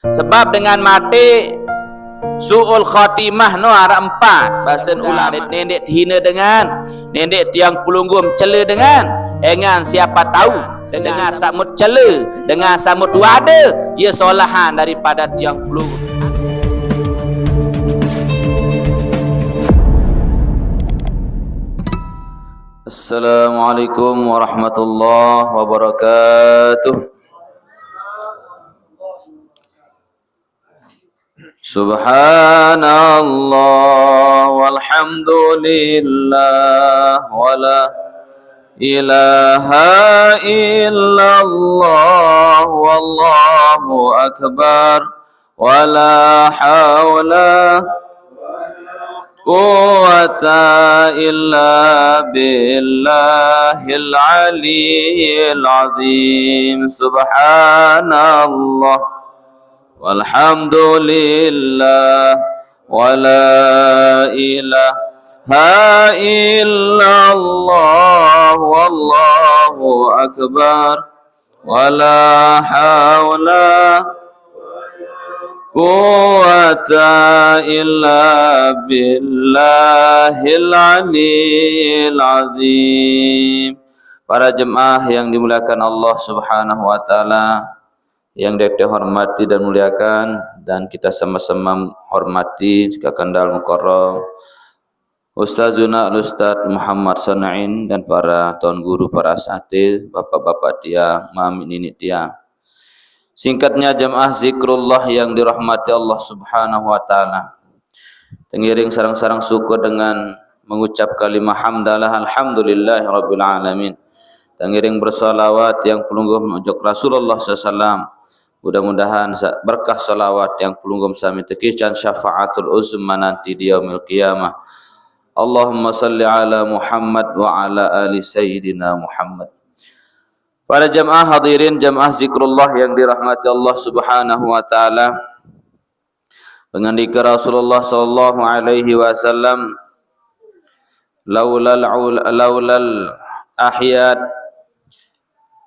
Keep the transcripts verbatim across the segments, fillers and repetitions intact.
Sebab dengan mati su'ul khatimah no araq empat. Basen ulama, nendek tehina dengan, nendek tiang pelungguh cela dengan, engan siapa tahu dengan samut cela, dengan samut wada, ia solahan daripada tiang pelungguh. Assalamualaikum warahmatullahi wabarakatuh. Subhanallah walhamdulillah wala ilaha illallah wallahu akbar wala haula quwwata illa billahil aliyyil azim. Subhanallah walhamdulillah wala ilaha illallah wallahu akbar wala haula quwwata illa billahil aliyyil azim. Para jemaah yang dimuliakan Allah Subhanahu wa taala, yang dihormati dan muliakan, dan kita sama-sama hormati, kakandal mukarram, Ustazuna Al-Ustaz Muhammad Sanain dan para tuan guru, para asatidz, bapak-bapak tiang, mami nini tiang. Singkatnya jemaah zikrullah yang dirahmati Allah Subhanahu wa taala. Tengiring sareng-sareng syukur dengan mengucap kalimah hamdalah alhamdulillahirabbil alamin. Tengiring bersalawat tiang pelungguh ojok Rasulullah sallallahu alaihi wasallam. Mudah-mudahan sa-, berkah salawat tiang pelungguh sami tekican syafaatul uzma nanti di yaumil qiyamah. Allahumma salli ala Muhammad wa ala ali sayyidina Muhammad. Para jamaah hadirin, jamaah zikrullah yang dirahmati Allah Subhanahu wa taala. Pangandika Rasulullah sallallahu alaihi wasallam, "Laulal ul-, laulal ahyat,"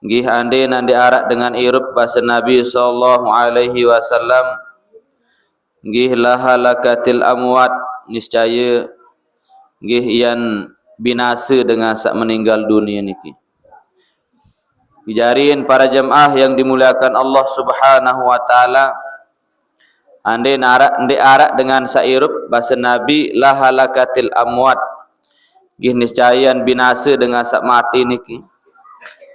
nggih, ande nande araq dengan irup, basa Nabi sallallahu alaihi wasallam, nggih, "Lahalakatil amwat," niscaya nggih, yan binasa dengan sak meninggal dunia niki. Jarin para jamaah yang dimuliakan Allah Subhanahu wa taala, ande narak, nde arak dengan sak irup, basa Nabi, "Lahalakatil amwat." Nggih, niscaya yan binasa dengan sak mati niki.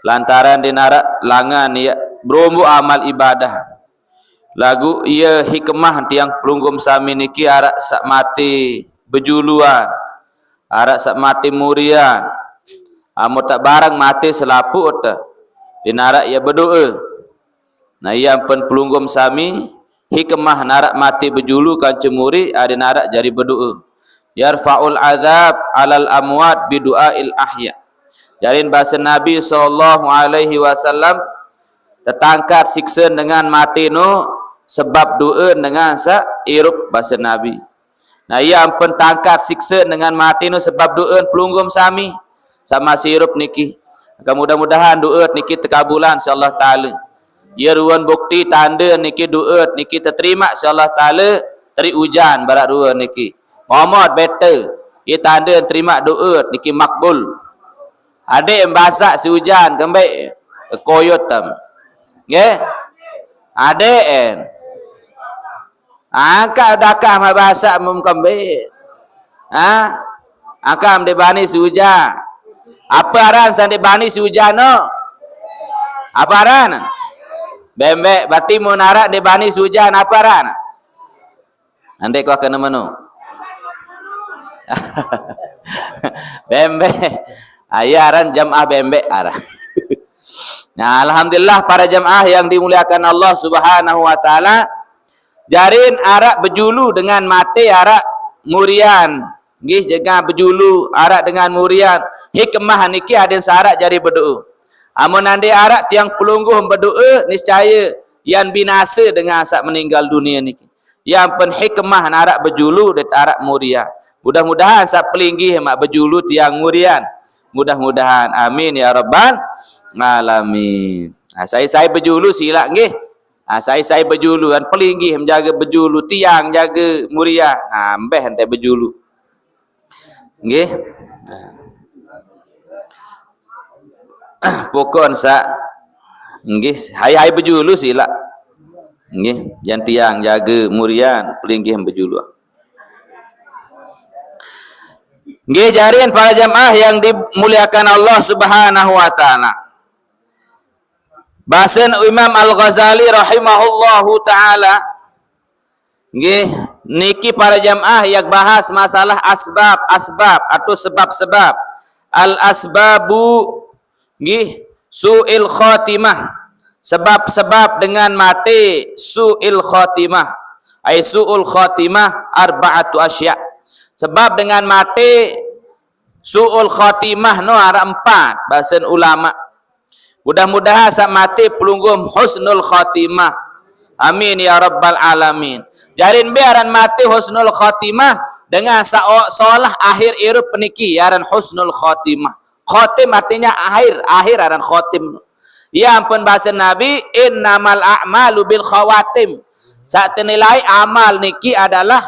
Lantaran nde narak langan ya berombo amal ibadah. Lagu iya hikmah tiang pelungguh sami niki arak sak mati bejuluan, arak sak mati murian. Amun tak barang mati selaput, nde narak ya bedoa. Nah, iya ampun pelungguh sami, hikmah narak mati bejulu kance muri, ade narak jari bedoa. "Yarfa'ul azab alal amwat bidu'ail ahya." Jarin basa Nabi sallallahu alaihi wasallam, tetangkat siksa dengan mati no sebab doa dengan sak irup, basa Nabi. Nah, iya ampun tangkat siksa dengan mati no sebab doa pelungguh sami sama si irup niki. Maka mudah-mudahan doa niki tekabulan si Allah Taala. Iya ruan bukti tanda niki doa niki terima si Allah Taala, teri ujan barak ruan niki. Momot bete, iya tanda terima doa niki makbul. Ade yang basak si ujan kembek koyot tam. Nggih? Ade en. Angkat dakah mah basak mum kembek. Ha? Angkat dek bani si ujan. Apa aran san dek bani si ujan no? Apa aran? Bembek. Berarti mun arak dek bani si ujan apa aran? Ande kau kena menu. Bembek. Aya aran jamaah bembek aran. Nah, alhamdulillah para jamaah yang dimuliakan Allah Subhanahu wa taala. Jarin arak bejulu dengan mate arak murian. Nggih, dengan bejulu arak dengan murian. Hikmah niki aden sarak jari bedoa. Amun ande arak tiang pelungguh bedoa, niscaya yan binasa dengan sak meninggal dunia niki. Yang pen hikmah narak bejulu det arak murian. Mudah-mudahan sak pelinggih mak bejulu tiang murian. Mudah-mudahan. Amin ya rabbal alamin. Nah, sai-sai bejulu silak nggih. Ha, sai-sai bejulu, kan pelinggih menjaga bejulu, tiang jaga murian. Ha, embeh ente bejulu. Nggih. Pokon sa nggih, hai-hai bejulu sila. Nggih, jan tiang jaga murian, pelinggih bejulu. Nggih, jarin para jamaah yang dimuliakan Allah Subhanahu wa taala. Basen Imam Al-Ghazali rahimahullahu taala, nggih, niki para jamaah yang bahas masalah asbab, asbab atau sebab-sebab. Al-asbabu, nggih, su'il khatimah. Sebab-sebab dengan mati su'il khatimah. Ai su'ul khatimah arba'atu asya. Sebab dengan mati su'ul khatimah no arah empat, basen ulama. Mudah-mudahan sa mati pelungguh husnul khatimah. Amin ya rabbal alamin. Jarin be aran mati husnul khatimah dengan sa solah akhir irup niki aran husnul khatimah. Khatim artinya akhir, akhir aran khatim. Ya ampun, basen Nabi, innamal a'malu bil khawatim. Sa tenilai amal niki adalah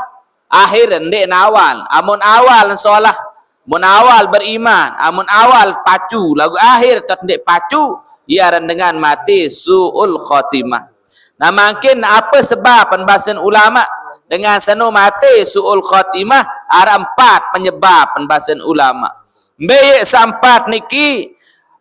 akhir ndeq ne awal. Amun awal solah, mun awal beriman, amun awal pacu, laguq akhir tot ndeq pacu, ye aran dengan mati su'ul khatimah. Nah, mangkin ape sebab, pen basen ulama, dengan seno mati su'ul khatimah? Araq empat penyebab, pen basen ulama. Mbe ye seempat niki?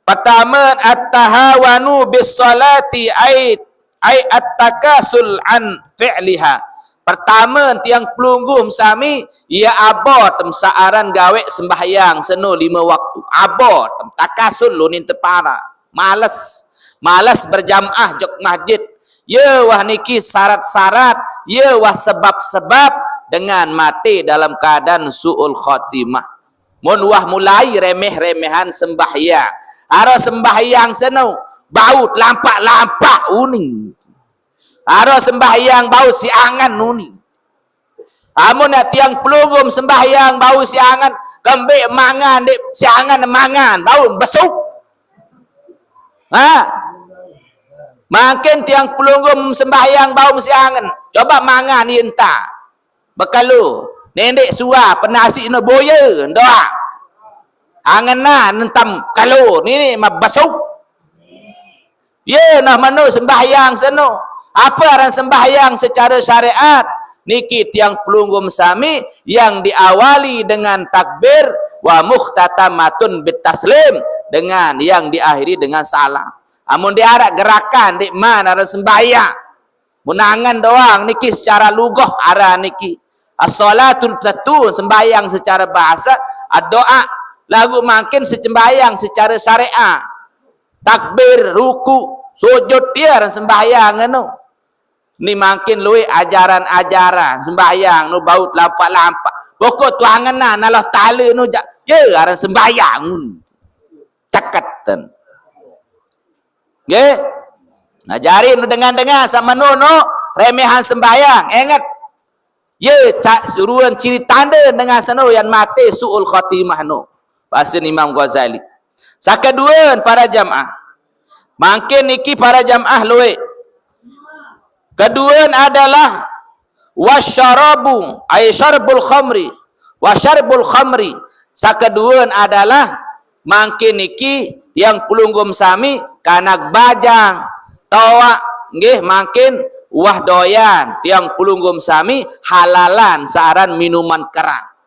Pertame, at-tahawanu bis salati, ai, ai at-takasul an fi'liha. Pertame, tiang pelungguh sami, ye abot tem sa aran gaweq sembahyang seno lime waktu. Abot tem, takasul unin tepara. Males. Males berjamaah jok masjid. Ye wah niki syarat-syarat, ye wah sebab-sebab dengan mati dalam keadaan su'ul khatimah. Mun wah mulai remeh-remehan sembahyang. Aro sembahyang seno, bau lampak-lampak unin. Aro sembahyang bau siangan unin. Amun ya tiang pelungguh sembahyang bau siangan, kembeq mangan, ndeq siangan mangan, bau besuk. Ha? Mangkin tiang pelungguh sembahyang bau siangan, coba mangan ye enta. Bekelu. Nendeq sua penasi no boye, ndoaq. Angen na nentam kelu, nini mah besuk. Ye nah meno sembahyang seno. Ape aran sembahyang secare syariat? Niki tiang pelungguh sami yang diawali dengan takbir, wa mukhtatamatun bit taslim, dengan yang diakhiri dengan salam. Amun ndeq araq gerakan, ndeqman aran sembahyang. Mun angen doang niki secara lugah aran niki. As-shalatu tetu sembahyang secara bahasa, ad-doa, laguq mangkin sembahyang secara syariat. Takbir, ruku, sujud, ye aran sembahyang eno. Ni mangkin lueq ajaran-ajaran sembahyang no bau lampak-lampak. Pokok tuangen na Allah Taala no jaq, ye aran sembahyang. Ceket ten. Nggih. Nah, jari nu dengan-dengan sa meno no remehan sembahyang. Enget. Ye cak ruan ciri tande dengan seno yan mate su'ul khatimah no. Basen Imam Ghazali. Sakeduan para jamaah. Mangkin niki para jamaah lueq. Keduan adalah wasyarabu, ay syarbul khamri. Wasyarbul khamri. Sakeduan adalah mangkin niki tiang pelungguh sami kanak bajang, toaq, nggih, mangkin wah doyan tiang pelungguh sami halalan saaran minuman keras.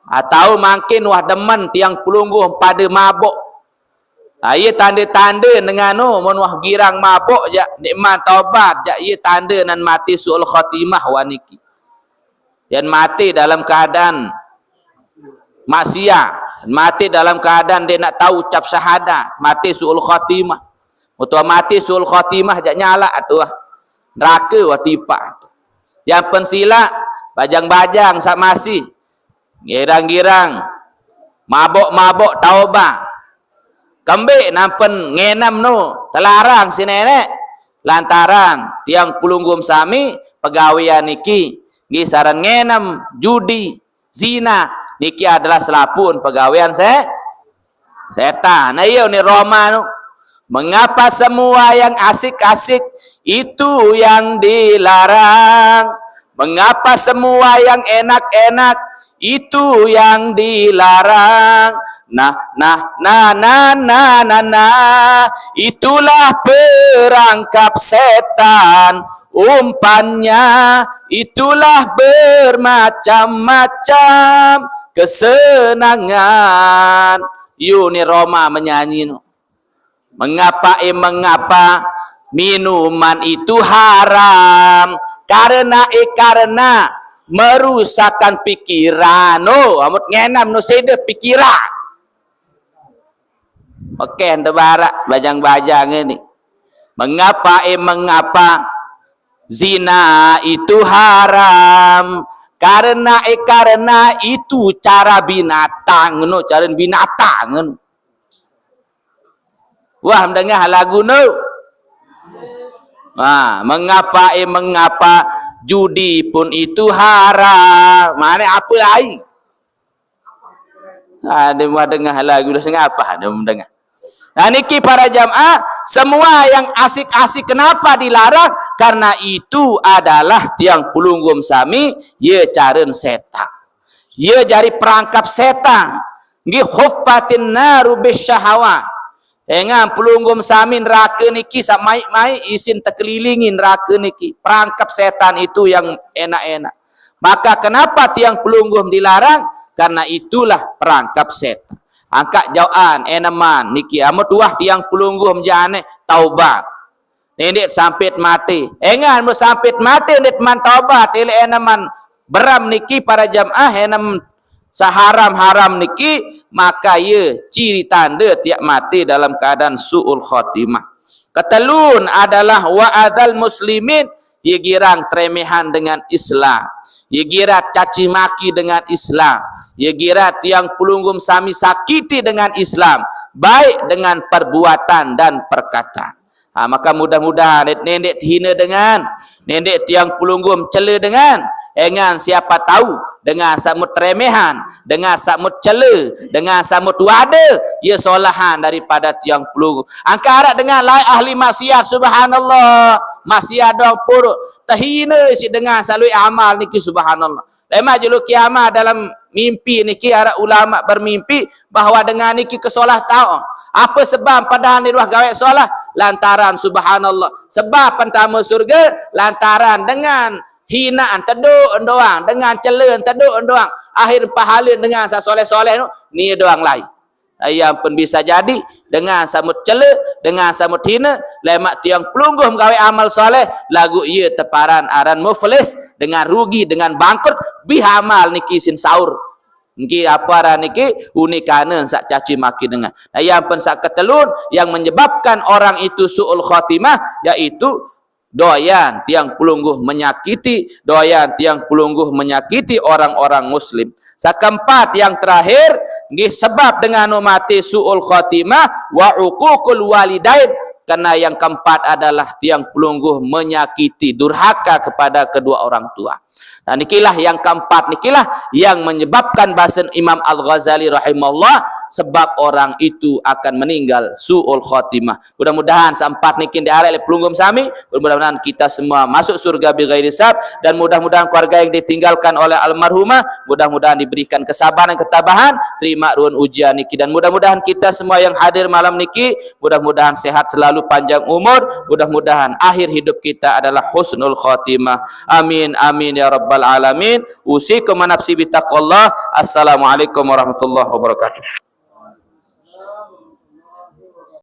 Atau mangkin wah demen tiang pelungguh pade mabok. Ah, ye tande-tande nengano, mun wah girang mabok jaq, ndeqman tobat jaq, ye tande nan mate su'ul khatimah wah niki. Yan mate dalam keadaan maksiat, mate dalam keadaan ndeq nak tau ucap syahadat, mate su'ul khatimah. Utawa mate su'ul khatimah jaq nyalaq atuh. Nerake wah tipaq. Yang pensilaq, bajang-bajang saq masih girang-girang mabok-mabok taubah. Kembeq nampen ngenem no telarang siq Neneq, lantaran tiang pelungguh sami pegawean niki nggih saaran ngenem, judi, zina, niki adalah selapuqn pegawean se-, setan. Nah, iye ni Roma no. Mengapa semua yang asik-asik itu yang dilarang? Mengapa semua yang enak-enak itu yang dilarang? Nah, nah, nah, nah, nah, nah, nah. Itulah perangkap setan. Umpannya, itulah bermacam-macam kesenangan. Yu ni Roma menyanyi nu. Mengapa, eh, mengapa minuman itu haram? Karena, eh, karena merusakkan pikiran. Oh, amut ngenam nu sede pikiran. Oke, ente barak bajang-bajang ini. Mengapa, eh, mengapa zina itu haram? Karena, eh, karena itu cara binatang, no, cara binatang, no. Wah, mendengar lagu no. Nah, mengapa, eh, mengapa judi pun itu haram? Mana apa lain? Ada mau dengar lagu dah sengapa ada mau dengar. Nah, niki para jamaah, semua yang asik-asik kenapa dilarang? Karena itu adalah tiang pelungguh sami, ye caren setan. Ye jari perangkap setan. Nggih, huffatin naru bisyahawat. Engan pelungguh sami neraka niki samaik-maik isin tekelilingi neraka niki. Perangkap setan itu yang enak-enak. Maka kenapa tiang pelungguh dilarang? Karena itulah perangkap setan. Angkat jauhan, eneman niki. Amat tuah tiang pelungguh jane taubat. Nendet sampit mati. Engan mu sampit mati, ndet man taubat, ile eneman beram niki para jamaah, enem saharam-haram niki, maka ye ciri tanda tiap mati dalam keadaan su'ul khotimah. Ketelun adalah wa adal muslimin, ye girang teremehan dengan Islam. Ye gira caci maki dengan Islam. Ye gira tiang pelungguh sami sakiti dengan Islam, baik dengan perbuatan dan perkataan. Ha, maka mudah-mudahan ndet, ndet hina dengan, ndet tiang pelungguh cela dengan, engan siapa tahu dengan samut remehan, dengan samut cela, dengan samut wada, ye solahan daripada tiang pelungguh. Angka arak dengan lai ahli maksiat, subhanallah. Maksiat dong puruk. Terhina isi dengan salui amal niki, subhanallah. Lemah julu kiamat dalam mimpi niki, arak ulama bermimpi bahwa dengan niki kesolah tau. Apa sebab padahal ni ruah gawe solah? Lantaran, subhanallah. Sebab pentama surga lantaran dengan hinaan teduk doang, dengan cela teduk doang. Akhir pahala dengan sasoleh-soleh tu, ni doang lai. Ayam pun bisa jadi dengan samut cela, dengan samut hina, lemak tiang pelungguh menggawe amal soleh, lagu ia teparan aran muflis, dengan rugi, dengan bangkrut, bih amal niki sin saur. Niki apa aran niki? Unikane sak caci maki dengan. Nah, yang pun sak ketelun yang menyebabkan orang itu su'ul khotimah, yaitu doyan tiang pelungguh menyakiti, doyan tiang pelungguh menyakiti orang-orang muslim. Sakeempat yang terakhir, nggih sebab dengan mati su'ul khotimah wa uququl walidain. Karena yang keempat adalah tiang pelungguh menyakiti, durhaka kepada kedua orang tua. Nah, nikilah yang keempat, nikilah yang menyebabkan bahasa Imam Al-Ghazali rahimahullah, sebab orang itu akan meninggal su'ul khotimah. Mudah-mudahan saempat niki diarek oleh pelungguh sami. Mudah-mudahan kita semua masuk surga bighairi hisab, dan mudah-mudahan keluarga yang ditinggalkan oleh almarhumah mudah-mudahan diberikan kesabaran, ketabahan, terima ruan ujian niki, dan mudah-mudahan kita semua yang hadir malam niki mudah-mudahan sehat selalu, panjang umur, mudah-mudahan akhir hidup kita adalah husnul khotimah. Amin, amin ya rabbal alamin. Usikum wa nafsi bitaqwallah. Assalamualaikum warahmatullahi wabarakatuh.